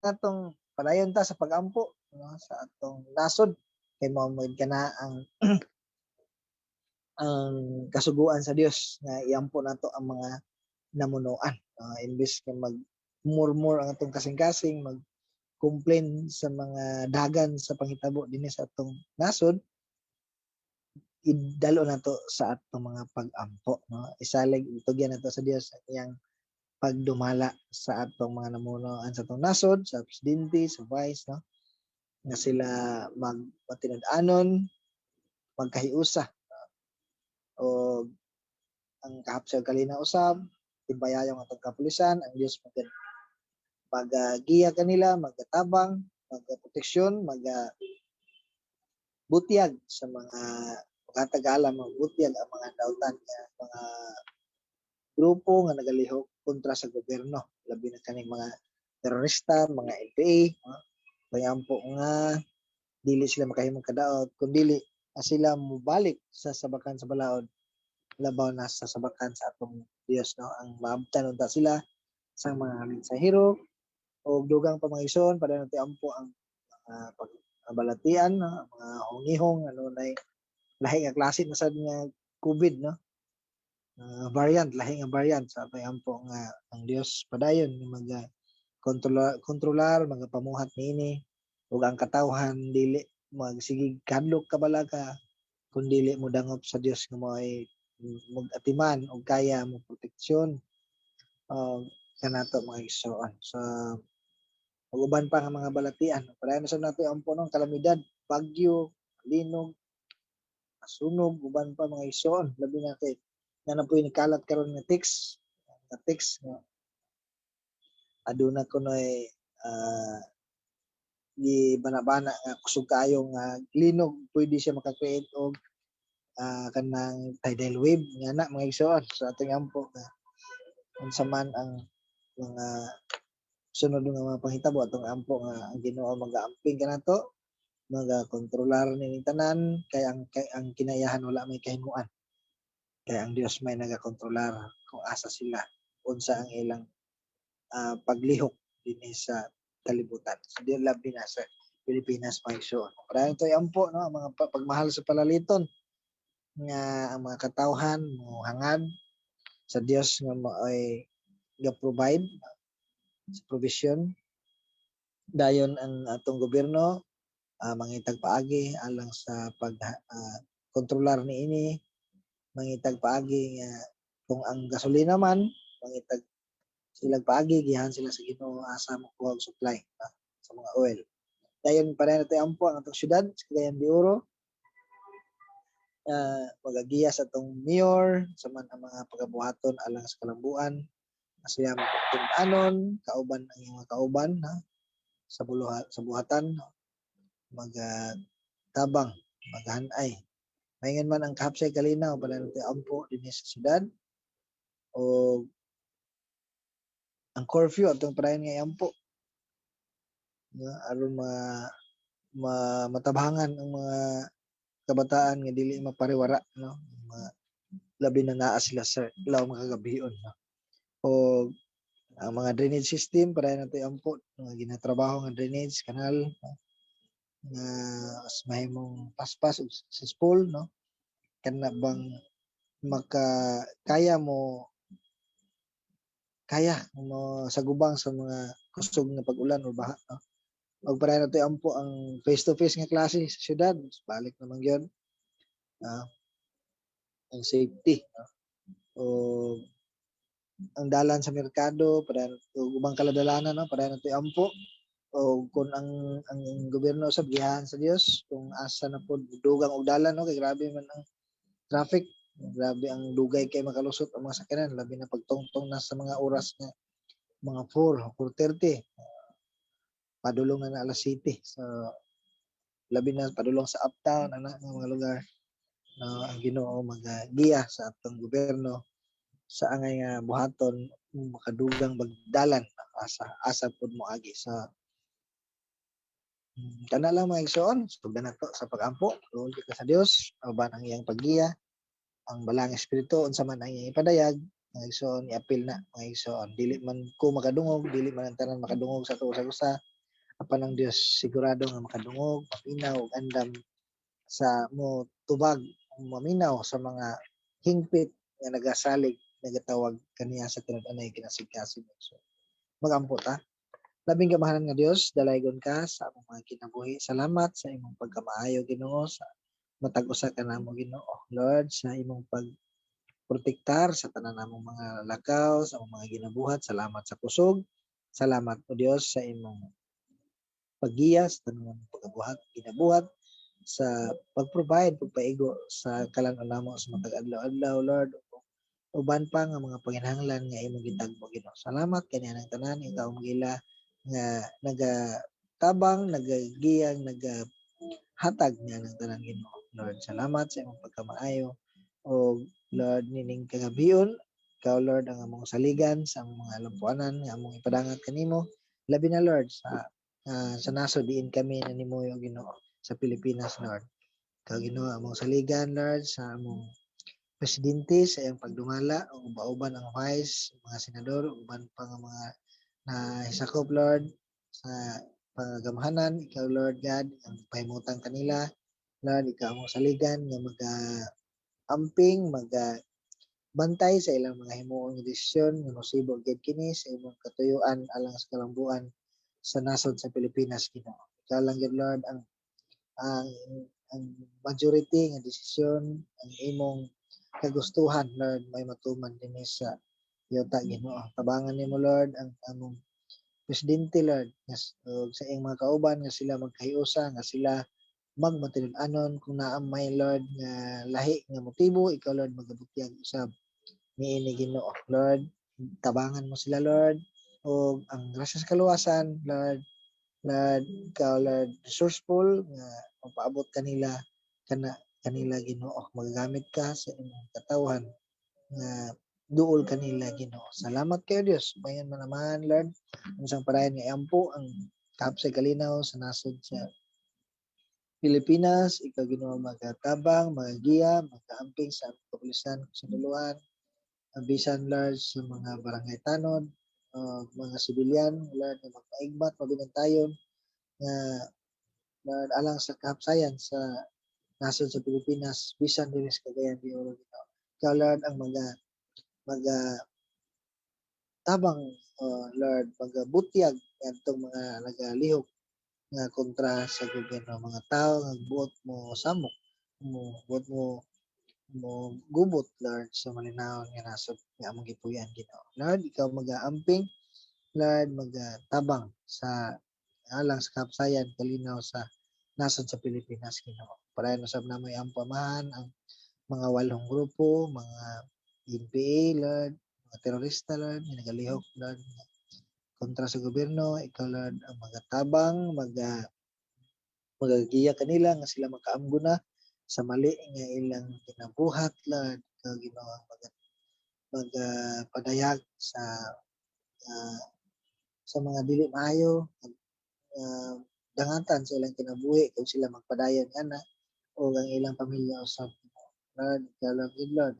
Atong padayon ta sa pagampo, no, sa atong nasod kay mao man kana ang kasuguan sa Dios nga iampo nato ang mga namunuan. Imbes nga mag murmur ang atong kasing-kasing, mag complain sa mga dagan sa panghitabo dinhi sa atong nasod, idalo nato sa atong mga pag-ampo, no? Isalig, itugyan nato sa Dios ang iyang pagdumala sa atong mga namunuan sa atong nasod, sa presidente, sa vice, no, nga sila mag matinud-anon, magkahiusa o ang kahapsay kalinaw usab, timbayayong atong kapulisan. Ang Dios magagiya kanila, magatabang, magaproteksyon, maga butyag sa mga makatagalan, magbutyag ang mga dautan nga mga grupo nga nagalihok kontra sa gobyerno, labi na kaning mga terorista, mga NPA, no? Payampo nga dili sila makahimong kadaot kun dili sila mobalik sa sabakan sa balaod, labaw na sa sabakan sa atong Dios, no? Ang maabtan unta sila sa mga mensahero o dugang pa, mga igsoon. Padayon natin ampo ang mga pagbalatian, no? Mga hongihong ano nay lahi nga klase na sad nga COVID, no, variant, lahi nga variant. Sa ampo nga ang Dios padayon nga maga kontrolar kontrolar, magapamuhat niini ug ang katawhan dili magsigig kadlok kabalaka kun dili mo dangop sa Dios nga moay mag-atiman og kaya mo proteksyon kanato, mga igsoon. So ug uban pa nga mga balatian, padayon sa nato ampo ng kalamidad, bagyo, linog, sunog, uban pa, mga igsoon, labi na kay nga na po'y nikalat karon nga text nga aduna kunoy gibana-bana nga kusog kaayo nga linog, pwede siya maka-create og kanang tidal wave nga na, mga igsoon. Sa atong ampo nga unsa man ang mga sunod nga mga panghitabo, atong ampo nga ang Ginoo magaamping kanato, magakontrolar nining tanan, kay ang kinayahan wala may kahimuan kay ang Dios may nagakontrolar kung asa sila, unsa ang ilang paglihok dinhi sa kalibutan. So di labi na sa Pilipinas, mga igsoon. Padayon to ampo, no, ang mga pagmahal sa palaliton nga ang mga katawhan mo hangad sa Dios nga maoy ga-provide sa provision. Dayon ang atong gobyerno mangitag paagi alang sa pag kontrolar niini, mangitag paagi nga kung ang gasolina man, mangitag silang paagi, gihan sila sa Ginoo asa mokuha og supply sa mga oil. Dayon padayon nato ampo ang atong syudad sa Cagayan de Oro, magagiya sa atong mayor sa man ang mga pagabuhaton alang sa kalambuan nga sila magtun-anon kauban ang iyang mga kauban, ha, sa buluha, sa buhatan, no? Magatabang, maghanay. Maingon man ang kahapsay kalinaw, padayon nato ampo dinhi sa syudad o ang curfew atong padayon nga iampo, no, aron ma matabangan ang mga kabataan nga dili mapariwara, no, mga labi na naa sila sa law makagabion, no? O ang mga drainage system, padayon nato iampo mga ginatrabaho nga drainage kanal, no? Nga mas mahimong paspas ug successful, no, kana bang maka kaya mo sagubang sa mga kusog nga pag-ulan o baha, no? Ug padayon nato iampo ang face to face nga klase sa syudad, balik naman gyud ang safety, no? O ang dalan sa merkado para ug ubang kaladalanan, no, padayon nato iampo. O kung ang gobyerno sa giyahan sa Dios kung asa na pod dugang og dalan, no, kay grabe man ang traffic, grabe ang dugay kay makalusot ang mga sakyanan, labi na pagtungtong na sa mga oras nga mga 4, 4:30, padulong na na alas 7. So labi na padulong sa uptown ana nga mga lugar, no? Ang Ginoo magagiya sa atong gobyerno sa angay nga buhaton makadugang bagdalan asa asa pud moagi sa kana lang, mga igsoon. Sugdan nato sa pag-ampo. Duol kita sa Dios uban ang iyang paggiya, ang Balaang Espiritu. Unsa man ang iyang ipadayag, mga igsoon, iapil na, mga igsoon. Dili man ko makadungog, dili man ang tanan makadungog sa ato sa usa. Apan ang Dios sigurado nga makadungog, maminaw ug andam sa mo tubag, maminaw sa mga hingpit nga nagasalig, nagatawag kaniya sa tinud-anay kinasigkasin. So magampo ta. Labing kamahalan nga Dios, dalaygon ka sa among mga kinabuhi. Salamat sa imong pagkamaayo, Ginoo, sa matag usa ka namo, Ginoo. Lord, sa imong pag protektar sa tanan namong mga lakaw, sa among mga ginabuhat. Salamat sa kusog. Salamat, o Dios, sa imong paggiya sa tanan namong pagabuhat, ginabuhat, sa pag-provide, pagpaigo sa kalan-on namo sa matag adlaw-adlaw, Lord. Uban pa nga mga panginahanglan nga imong gitagbo, Ginoo. Salamat kaniya ng tanan, ikaw ang gila nga nagatabang, nagagiyang, nagahatag niya ng tanan, Ginoo. Lord, salamat sa imong pagkamaayo. O Lord, nining kagabion, ikaw, Lord, ang among saligan sa among mga lampuanan nga among ipadangat kanimo. Labi na, Lord, sa nasod diin kami nanimuyo, Ginoo, sa Pilipinas, Lord. Ikaw, Ginoo, among saligan, Lord, sa among presidente sa iyang pagdumala ug uban ang vice, mga senador, uban pa nga mga nahisakop, Lord, sa pangagamhanan. Ikaw, Lord God, ang pahimutan kanila. Lord, ikaw among saligan nga maga amping, maga bantay sa ilang mga himuong desisyon nga mosibo gyud kini sa imong katuyuan alang sa kalambuan sa nasod sa Pilipinas, Ginoo. Ikaw lang gyud, Lord, ang majority nga desisyon, ang imong kagustuhan, Lord, may matuman dinhi sa yuta, Ginoo. Tabangan nimo, Lord, ang among presidente, Lord, nga ug sa iyang mga kauban nga sila magkahiusa, nga sila magmatinud-anon. Kung naa may, Lord, nga lahi nga motibo, ikaw, Lord, magabutyag usab niini, Ginoo. Lord, tabangan mo sila, Lord, ug ang grasya sa kaluwasan, Lord. Lord, ikaw, Lord, resourceful nga mapaabot kanila kana kanila, Ginoo. Magagamit ka sa imong katawhan nga duol kanila, Ginoo. Salamat kayo, Dios. Mayon man naman, Lord, unsang padayon nga iampo ang kahapsay kalinaw sa nasod sa Pilipinas. Ikaw, Ginoo, magatabang, magagiya, magaamping sa among kapulisan, sundalohan, bisan, Lord, sa mga barangay tanod, mga sibilyan, Lord, nga magpaigmat, mabinantayon nga, Lord, alang sa kahapsayan sa nasod sa Pilipinas, bisan diri sa Cagayan de Oro, Ginoo. Ikaw, Lord, ang maga tabang, Lord, magabutyag ngadtong mga nagalihok nga kontra sa gobyerno, mga tao nga buot mo samok, mo buot mo gubot, Lord, sa malinawon nga nasod nga among gipuy-an, Ginoo. Lord, ikaw magaambing, Lord, magatabang sa alang sa kapsayan kalinaw sa nasod sa Pilipinas, Ginoo. Padayon usab namo iampo, Amahan, ang mga walong grupo, mga NPA, Lord, mga terorista, Lord, nga nagalihok, Lord, kontra sa gobyerno. Ikaw, Lord, ang magatabang, magagiya kanila nga sila makaamgo na sa mali nga ilang ginabuhat, Lord. Ikaw, Ginoo, ang magapadayag sa mga dili maayo dangatan sa ilang kinabuhi kung sila magpadayon ana o ang ilang pamilya usab. Lord, ikaw lang gid, Lord,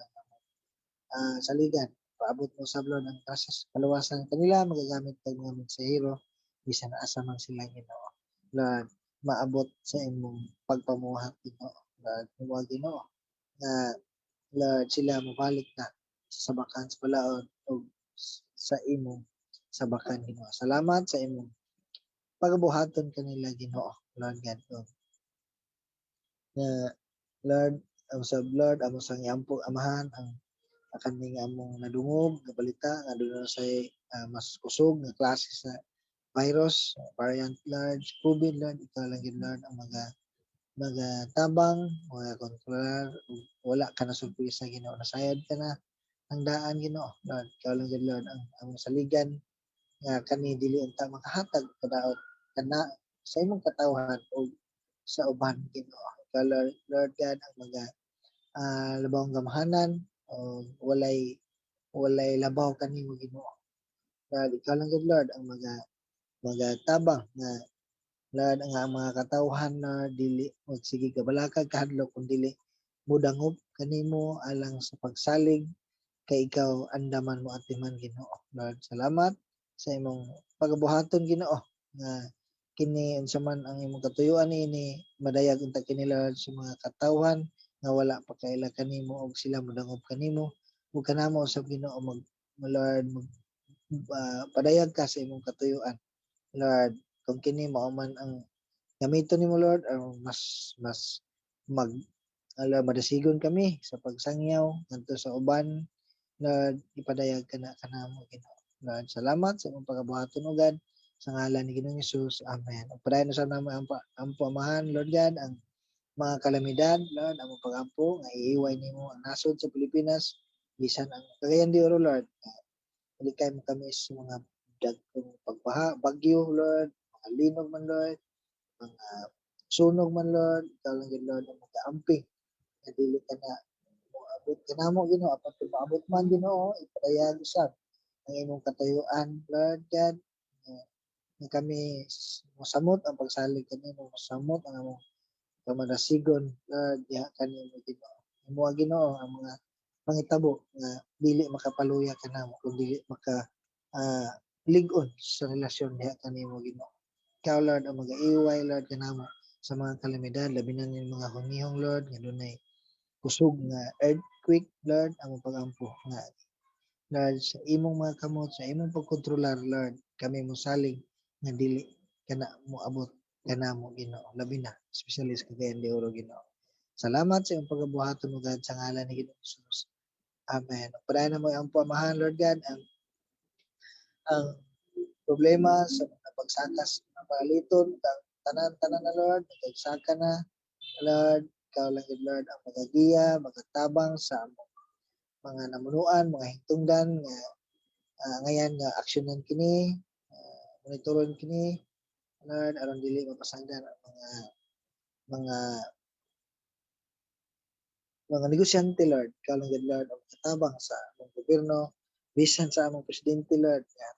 ang saligan. Paabot mo sa, Lord, ang grasya sa kaluwasan kanila. Magagamit kag mga mensahero bisan asa man sila, Ginoo. Lord, maabot sa imong pagpamuhat, Ginoo. Lord, imo, Ginoo, nga, Lord, sila mobalik na sa sabakan sa balaod ug sa imong sabakan, Ginoo. Salamat sa imong pagabuhaton kanila, Ginoo, Lord God. Og nga, Lord, ang sa Lord, amo sang iampo, Amahan, ang kaning among nadungog nga balita nga doon na say mas kusog nga klase sa virus variant, Lord, COVID. Lord, ikaw lang gyud, Lord, ang mga magatabang, mga kontrolar. Wala ka na surpresa, Ginoo, nasayod ka na ang daan, Ginoo. Lord, ikaw lang gyud, Lord, ang among saligan nga kani dili unta makahatag kadaot kana sa imong katawhan o sa uban, Ginoo. Ikaw, Lord, Lord God, ang mga labawng gamhanan o walay labaw kanimo, Ginoo. Lord, ikaw lang gyud, Lord, ang mga magatabang nga, Lord, ang mga katawhan na dili magsige kabalakag kahadlok kung dili modangop kanimo alang sa pagsalig kay ikaw andaman mo atiman, Ginoo. Lord, salamat sa imong pagabuhaton, Ginoo, nga Kini, unsa man ang imong katuyuan niini, madayag unta kini, Lord, sa mga katawhan nga wala pa kaila kanimo og sila modangop kanimo ug kanamo usab, Ginoo. Mag Lord, mag padayag ka sa imong katuyuan, Lord, kung kini mao man ang gamiton nimo, Lord, ang mas mas mag ala madasigon kami sa pagsangyaw ngadto sa uban. Lord, ipadayag ka na kanamo, Ginoo. Lord, salamat sa imong pagabuhaton ugad sa ngalan ni Ginoong Hesus. Amen. Ug padayon usab namo ang ampo, Amahan, Lord God, ang mga kalamidad, Lord, among pagampo nga iiway nimo ang nasod sa Pilipinas, bisan ang Cagayan de Oro, Lord. Malikay mo kami sa mga dagkong pagbaha, bagyo, Lord, mga linog man, Lord, mga sunog man, Lord. Ikaw lang gyud, Lord, ang magaamping nga dili ka na moabot kanamo, Ginoo. Apan kung maabot man, Ginoo, ipadayag usab ang imong katuyuan, Lord God, nga kami mosamot ang pagsalig kanimo, mosamot ang among pamadasigon, Lord, diha kanimo, Ginoo. Imo, Ginoo, ang mga pangitabo nga dili makapaluya kanamo kung dili maka lig-on sa relasyon diha kanimo, Ginoo. Ikaw, Lord, ang magaiway, Lord, kanamo sa mga kalamidad, labi na ning mga hunihong, Lord, nga dunay kusog nga earthquake, Lord. Among pagampo nga, Lord, sa imong mga kamot, sa imong pagkontrolar, Lord, kami mosalig nga dili kana moabot kanamo, Ginoo, labi na especially sa Cagayan de Oro, Ginoo. Salamat sa imong pagabuhaton mo, God, sa ngalan ni Ginoong Jesus. Amen. Padayon na mo ang Amahan, Lord God, ang problema sa mga pagsakas ng palaliton, ang tanan-tanan na, Lord, nagagsaka na, Lord. Ikaw lang gyud, Lord, ang magagiya, magatabang sa among mga namunuan, mga hingtungdan nga ngayan nga aksyonan kini, monitoron kini, Lord, aron dili mapasagdan ang mga negosyante, Lord. Ikaw lang gyud, Lord, ang makatabang sa among gobyerno, bisan sa among presidente, Lord, nga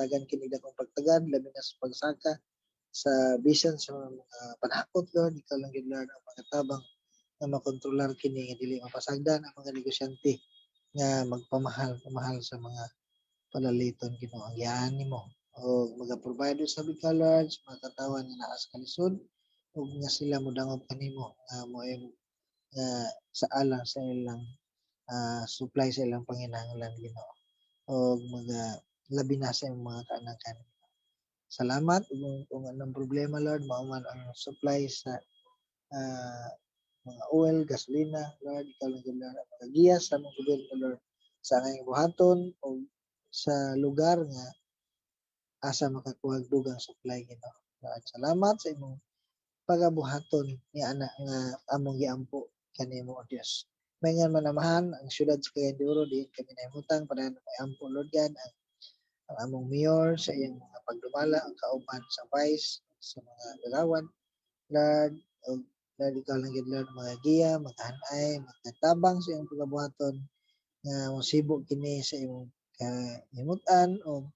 tagan kini dakong pagtagad, labi na sa pagsaka sa bisan sa mga panakot, Lord. Ikaw lang gyud, Lord, ang makatabang nga makontrolar kini nga dili mapasagdan ang mga negosyante nga magpamahal pamahal sa mga palaliton, Ginoo. Ang giyahan nimo og maga-provide usab ikaw, Lord, sa mga katawan nga naa sa kalisod ug nga sila modangop kanimo nga moay nga sa alang sa ilang supply sa ilang panginahanglan, Ginoo, og maga labi na sa imong mga kaanakan. Salamat. Ug kung anong problema, Lord, mao man ang supply sa mga oil, gasolina, Lord, ikaw lang gyud, Lord, ang magagiya sa among gobyerno, Lord, sa angay buhaton o sa lugar nga asa makakuha og dugang supply, Ginoo. Lord, salamat sa imong pagabuhaton ni ana nga among giampo kanimo, O Dios. Maingan man, Amahan, ang syudad sa Cagayan de Oro diin kami nahimutang. Padayon mo ampo, Lord God, ang among mayor sa iyang mga pagdumala, ang kauban sa vice, sa mga gagawan, Lord. Og Lord, ikaw lang gyud, Lord, mga giya, magahanay, magatabang sa iyong pagabuhaton nga mosibo kini sa imong kahimutan o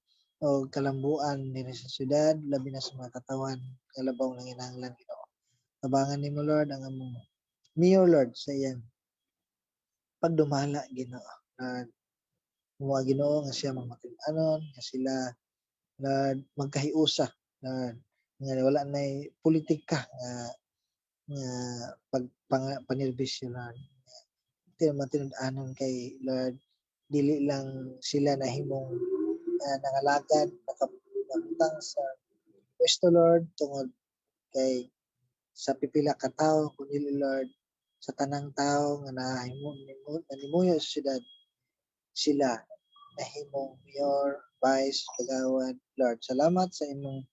kalambuan dinhi sa syudad, labi na sa mga katawan nga labaw nanginahanglan, Ginoo. Tabangan nimo, Lord, ang among mayor, Lord, sa iyang pagdumala, Ginoo. Lord, mga Ginoo nga siya mamatin-anon, nga sila, Lord, magkahiusa, Lord, nga wala nay politika nga pag panirbisyo, Lord. Matinud-anon kay, Lord, dili lang sila nahimong nangalagad, nakabutang sa pwesto, Lord, tungod kay sa pipila ka tawo, kundi, Lord, sa tanang tao nga nahimo nanimuyo sa syudad sila nahimong mayor, vice, kagawad, Lord. Salamat sa imong,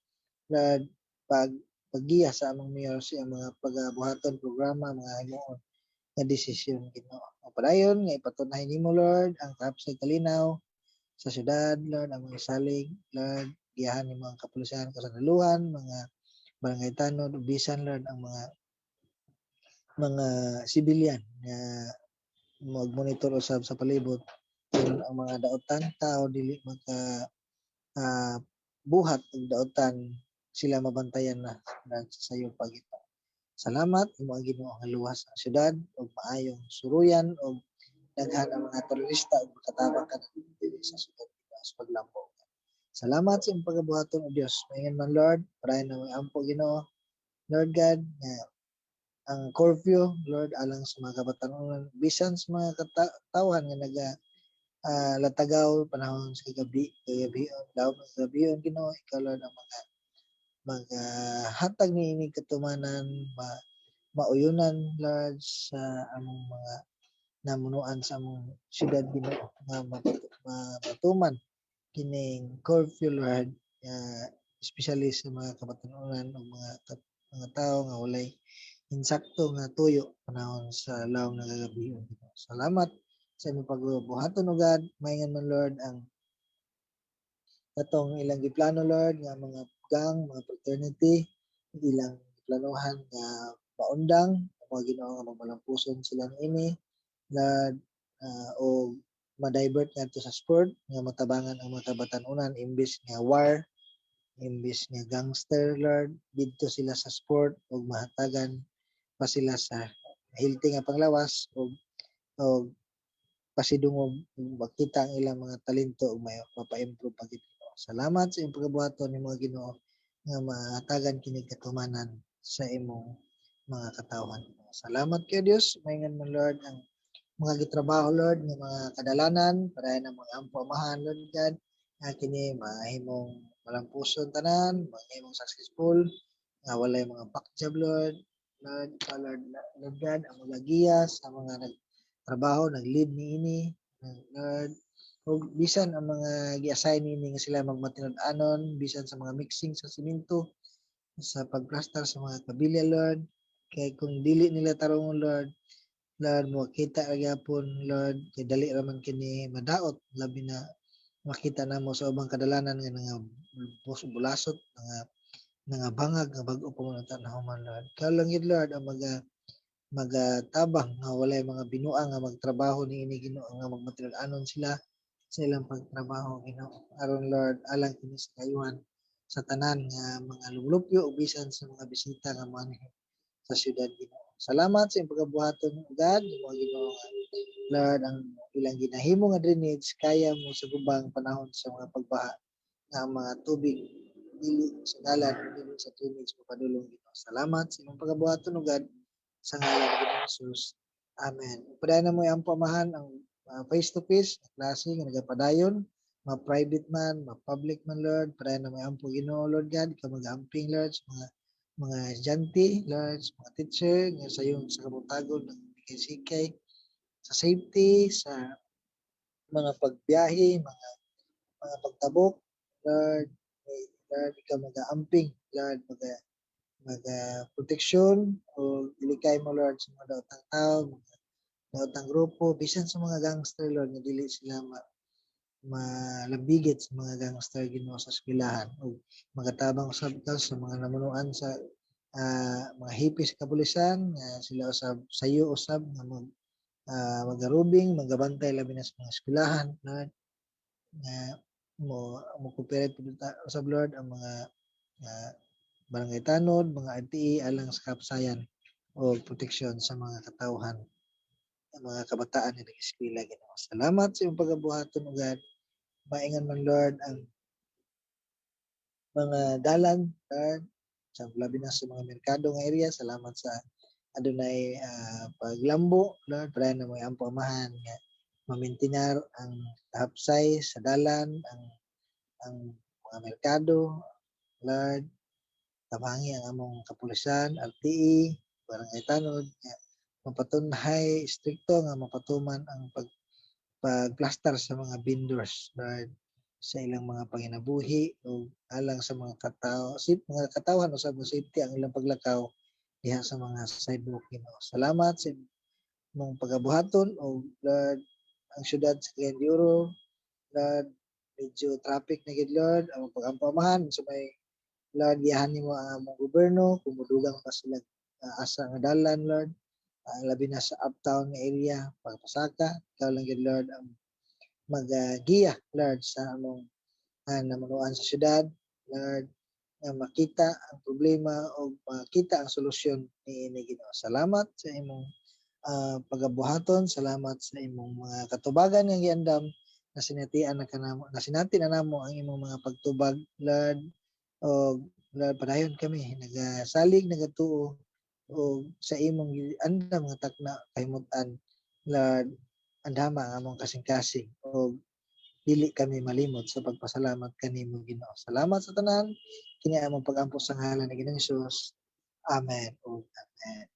Lord, paggiya sa among mayor sa iyang mga pagabuhaton, programa, mga himuon nga desisyon, Ginoo. Padayon nga ipatunay nimo, Lord, ang kahapsay kalinaw sa syudad, Lord, ang mga salig, Lord. Giyahan nimo ang kapulisan, kasundaluhan, mga barangay tanod, ug bisan, Lord, ang mga sibilyan nga mag-monitor usab sa palibot aron ang mga daotan tao dili maka buhat og daotan, sila mabantayan na sa sayo pagita. Salamat imo ang Ginoo nga luwas ang syudad ug maayong suruyan ug daghan ang mga turista ug makatabang ka diri sa syudad sa paglambo. Salamat sa imong pagabuhaton, O Dios. Maingon man, Lord, padayon na may ampo, Ginoo. Lord God, nga ang curfew, Lord, alang sa mga kabatanunan, bisan sa mga katawhan nga naga latagaw panahon sa gabi, kagabi, daw sa gabi, Ginoo, ikaw, Lord, ang mga maghatag ni ining katumanan, mauyunan, Lord, sa among mga namunuan sa among syudad, Ginoo, nga matuman kining curfew, Lord, especially sa mga kabatanunan o mga tao nga walay insakto nga tuyo panahon sa lawom nga kagabi. Salamat sa imong pagbuhaton, O God. Maingon man, Lord, ang katong ilang giplano, Lord, nga mga gang, mga fraternity, ilang giplanuhan nga paundang mga, Ginoo, nga magmalampuson sila niini, Lord, o ma-divert ngadto sa sport nga matabangan ang mga kabatan-unan. Imbes nga war, imbes nga gangster, Lord, didto sila sa sport ug mahatagan pa sila sa healthy nga panglawas ug pasidungog, makita ang ilang mga talento ug may mapa-improve pa gid. Salamat sa imong pagabuhaton nimo, Ginoo, nga mahatagan kini katumanan sa imong mga katawhan. Salamat kay Dios. Maingon man, Lord, ang mga gitrabaho, Lord, nga mga kadalanan, padayon ang mga ampo, Amahan, Lord God, nga kini mahimong malampuson tanan, mahimong successful, nga walay mga back job, Lord. Lord, ikaw, Lord, Lord God, ang magagiya sa mga nagtrabaho, nag-lead niini, Lord, ug bisan ang mga gi-assign niini nga sila magmatinud-anon, bisan sa mga mixing sa simento, sa pagplastar sa mga kabilya, Lord, kay kung dili nila tarungon, Lord, Lord, mo kita ra gyapon, Lord, kay dali ra man kini madaot, labi na makita namo sa ubang kadalanan nga nga bulasot, nga bangag nga bag-o pa man unta nahuman, Lord. Ikaw lang yun, Lord, ang magatabang nga walay mga binuang nga magtrabaho niini, Ginoo, nga magmatinud-anon sila sa ilang pagtrabaho, Ginoo. Aron, Lord, alang kini sa kayuhan sa tanan nga mga lumulupyo ug bisan sa mga bisita nga moanhi sa syudad, Ginoo. Salamat sa imong pagabuhaton, God, mga Ginoo, nga Lord, ang ilang ginahimo nga drainage kaya mo sa gubang panahon sa mga pagbaha nga ang mga tubig dili sa dalan, dili sa drainage mapadulong, Ginoo. Salamat sa imong pagabuhaton, God, sa ngalan ni Ginoong Jesus. Amen. Padayon na mo ang pamahan ang face to face na klase nga nagapadayon, ma-private man, ma-public man, Lord. Padayon na mo ampo, Ginoo, Lord God, ikaw mag-amping, Lord, sa mga estudyante, Lord, sa mga teacher nga sayon sa kabuntagon ng sikay sa safety sa mga pagbiyahe, mga pagtabok, Lord. Lord, ikaw mag-aamping, Lord, maga proteksyon o ilikay mo, Lord, sa mga daotang tao, mga daotang grupo, bisan sa mga gangster, Lord, nga dili sila malambigit sa mga gangster, Ginoo, sa eskwelahan ug magatabang usab ka sa mga namunuan sa mga hepe sa kapulisan nga sila usab sayo usab nga magarubing, magabantay labi na sa mga eskwelahan, Lord, nga mo cooperate pud usab, Lord, ang mga barangay tanod, mga RTA alang sa kapsayan o proteksyon sa mga katawhan, ang mga kabataan nga nag-eskwela, Ginoo. Salamat sa imong pagabuhaton, O God. Maingon man, Lord, ang mga dalan, Lord, sa labi na sa mga merkado nga area. Salamat sa adunay paglambo, Lord. Padayon na mo ampo, Amahan, nga mamintinar ang hapsay sa dalan, ang mga merkado, Lord. Tabangi ang among kapulisan, RTE, barangay tanod nga mapatunhay strikto nga mapatuman ang pagplastar sa mga vendors, Lord, sa ilang mga panginabuhi o alang sa mga katao, mga katawhan usab nga safety ang ilang paglakaw diha sa mga sidewalk, Ginoo. Salamat sa imong pagabuhaton o Lord, ang syudad sa Cagayan de Oro, Lord, medyo traffic na gid, Lord. Ang pag-ampo, Amahan, sa may, Lord, giyahan nimo ang among gobyerno kung modugang pa sila asa nga dalan, Lord, labi na sa uptown nga area pagpasaka. Ikaw lang gid, Lord, ang magagiya, Lord, sa among namunuan sa syudad, Lord, nga makita ang problema o makita ang solusyon niini, Ginoo. Salamat sa imong pagabuhaton. Salamat sa imong mga katubagan nga giandam Nasinatian na kanamo, nasinati na namo ang imong mga pagtubag, Lord. Og Lord, padayon kami nagasalig, nagatuo og sa imong andam nga takna kahimutan. Lord, andama ang among kasing-kasing og dili kami malimot sa pagpasalamat kanimo, Ginoo. Salamat sa tanan. Kini among pagampo sa ngalan ni Ginoong Hesus. Amen ug amen.